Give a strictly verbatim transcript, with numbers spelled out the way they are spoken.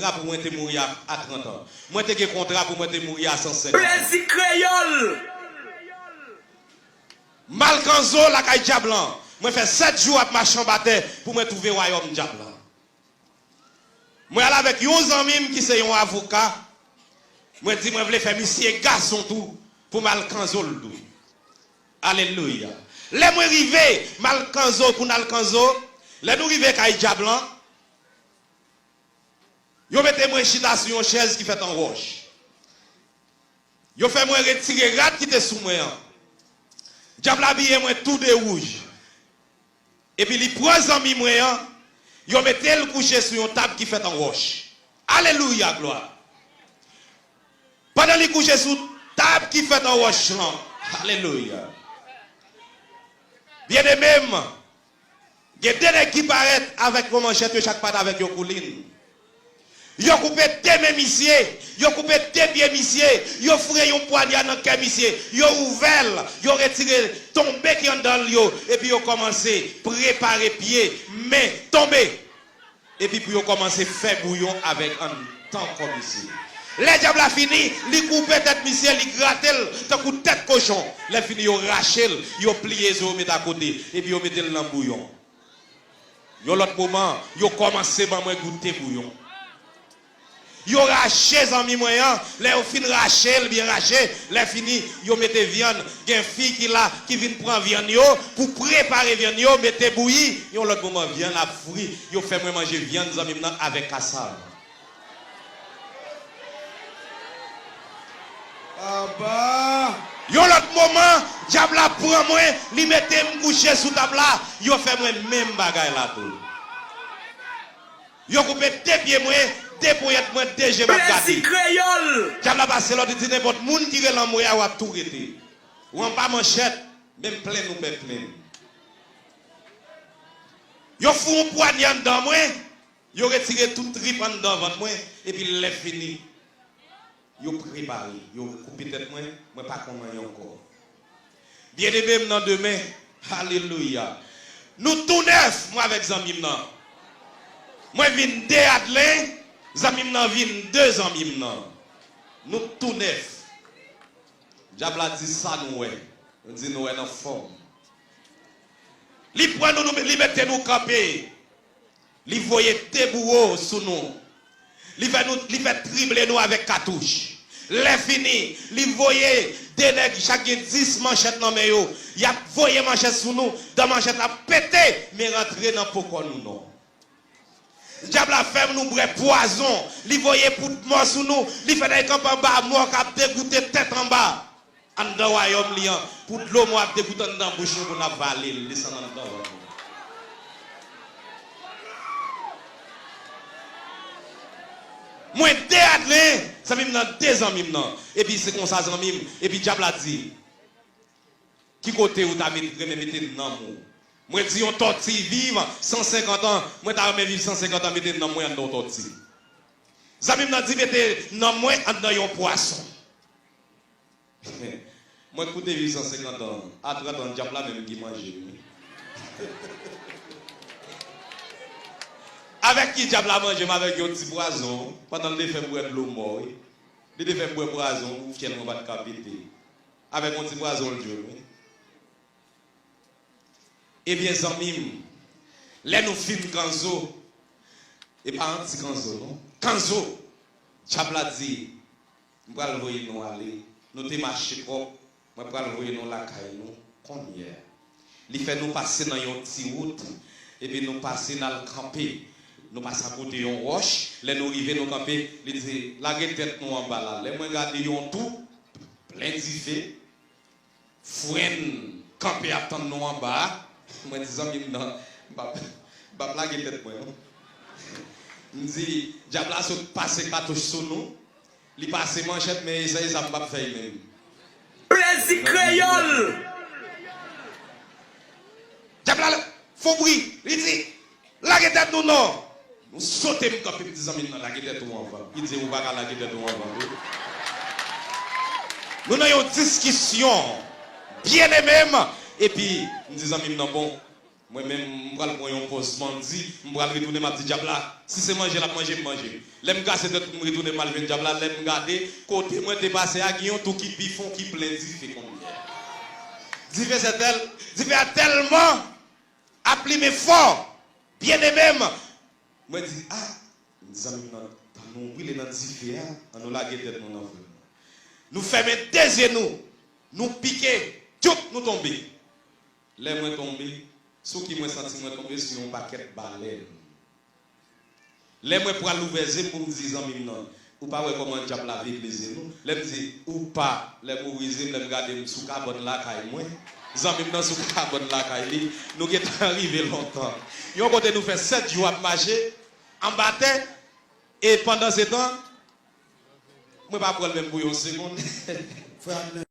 kontra pou mwen te mouri a, a trant an. Mwen te gen kontra pou mwen te mouri a san senk an. Plezi kreyòl! M al kanzo lakay dyab lan. Mwen fè sèt jou ap mache anba tè pou mwen twouve wayòm dyab lan. Mwen al avèk yon zanmi m ki se yon avoka. Mwen di mwen vle fè misye gason tou pou m al kanzo l tou. Alelouya. Lè mwen rive, m al kanzo, pou n al kanzo. Lè nou rive kay dyab lan, yo mete mwen chita sou yon chèz ki fèt an wòch. Yo fè mwen retire rad ki te sou mwen an. Dyab la abiye mwen tou de wouj. Epi li pran zanmi mwen an, yo mete l kouche sou yon tab ki fèt an wòch. Alelouya, glwa! Pandan li kouche sou tab ki fèt an wòch lan, alelouya! Byeneme m, gen de nèg ki parèt avèk yon manchèt, yo chak parèt avèk yon koulin. Yo koupe de men misye, yo koupe de pye misye, yo foure yon pwanya nan kè misye, yo ouvè l, yo retire tonbe ki anndan l yo, epi yo kòmanse prepare pye, men, tonbe. Epi pou yo kòmanse fè bouyon avèk anndan kò misye. Lè dyab la fini, li koupe tèt misye, li grate l tankou tèt kochon. Lè fini, yo rache l, yo pliye zo yo met akote, epi yo mete l nan bouyon. Yon lòt moman, yo kòmanse ban mwen goute bouyon. Yo rache zanmi mwen an, lè yo fin rache l byen rache, lè fini, yo mete vyann. Gen fi ki la, ki vin pran vyann yo, pou prepare vyann yo, mete bouyi. Yon lòt moman, vyann ap fri, yo fè mwen manje vyann zanmi m nan avèk kasav. Aba! Yon lòt moman, dyab la pran mwen, li mete m kouche sou tab la, yo fè mwen menm bagay la tou. Yo koupe de pye mwen, de ponyèt mwen, de je m ap gade. Plezi kreyòl! Dyab la pase lòd, li di nenpòt moun ki rele anmwe a, w ap tou rete. Ou anba manchèt, menm plenn ou pè plenn. Yo foure yon pwanya anndan mwen, yo retire tout trip anndan vant mwen, epi lè fini, yo prepare, yo koupe tèt mwen, mwen pa konn anyen ankò. Byeneme m nan demen, alelouya. Nou tou nèf, mwen avèk zanmi m nan. Mwen vin de Adlen, zanmi m nan vin de zanmi m nan. Nou tou nèf. Dyab la di sa nou wè. Nou di nou wè n anfòm. Li pran nou, nou, li mete nou kanpe. Li voye de bouwo sou nou. Li fè nou, li fè trible nou avèk katouch. Lè fini, li voye de nèg, chak gen dis manchèt nan men yo. Y ap voye manchèt sou nou, dan manchèt la pete, men rantre nan po kò nou non. Dyab la fè nou bwè pwazon, li voye poud mò sou nou, li fè nèg kanpe anba mò k ap degoute tèt anba. Anndan wayòm li an, pou dlo mò ap degoute anndan bouch nou pou n avale l, desann anndan vant nou. Mwen de Adlen, zanmi m nan de zanmi m nan. Epi se konsa zanmi m, epi dyab la di, ki kote ou ta met, renmen mete nanm ou? Mwen di yon tòti viv san senkant an, mwen ta renmen viv san senkant an, mete nanm mwen anndan yon tòti. Zanmi m nan di mete nanm mwen anndan yon pwason. Mwen koute viv san senkant an, a trant an, dyab la menm ki manje m wi. Avèk ki dyab la manje m? Avèk yon ti pwazon, pandan l te fè m bwè dlo mò wi. Li te fè m bwè pwazon pou fyèl mwen pa t ka pete. Avèk yon ti pwazon l jwenn wi. Ebyen zanmi m, lè nou fin kanzo, e pa yon ti kanzo non, kanzo, dyab la di, m pral voye nou ale, nou te mache twòp, mwen pral voye nou lakay nou kounye a. Li fè nou pase nan yon ti wout, epi nou pase n al kanpe. Nou pase akote yon wòch, lè nou rive nou kanpe, li di, lage tèt nou anba la. Lè mwen gade yon twou, plen dife, frenn kanpe ap tann nou anba a. Mwen di zanmi m nan, m p ap, m p ap lage tèt mwen non. M di, dyab la sot pase katouch sou nou, li pase manchèt, men e sa, e sa m p ap fè l menm. Plezi kreyòl! Dyab la fè yon bri, li di, lage tèt nou non! Nou sote, m kanpe, m di zanmi m nan, lage tèt ou anvan. Li di, ou pa ka lage tèt ou anvan tou. Nou nan yon diskisyon, byeneme m, epi m di zanmi m nan, bon, mwen menm, m pral pran yon pòz bandi, m pral retounen, m ap di dyab la, Si se manje l ap manje, m manje. Lè m kase tèt pou m retounen m al jwenn dyab la, lè m gade, kote mwen te pase a, gen yon twou ki pi fon, ki plen dife kounye a. Dife sètèl, dife a tèlman ap limen fò, byeneme m. Mwen di, a, m di zanmi m nan, tan nou brile nan dife a, an nou lage tèt nou nan fè. Nou fèmen de zye nou, nou pike, tchoup, nou tonbe. Lè mwen tonbe, sou ki mwen santi mwen tonbe? Sou yon pakèt balèn. Lè mwen pral ouvè zye m pou m di zanmi m nan, ou pa wè kòman dyab la vegle zye nou? Lè m di, ou pa, lè m ouvri zye m, lè m gade m sou kabann lakay mwen, zanmi m nan sou kabann lakay li, nou gentan rive lontan. Yon kote nou fè sèt jou ap mache, anba tè, e pandansetan, mwen pa pran l menm pou yon segonn. Frè Abner.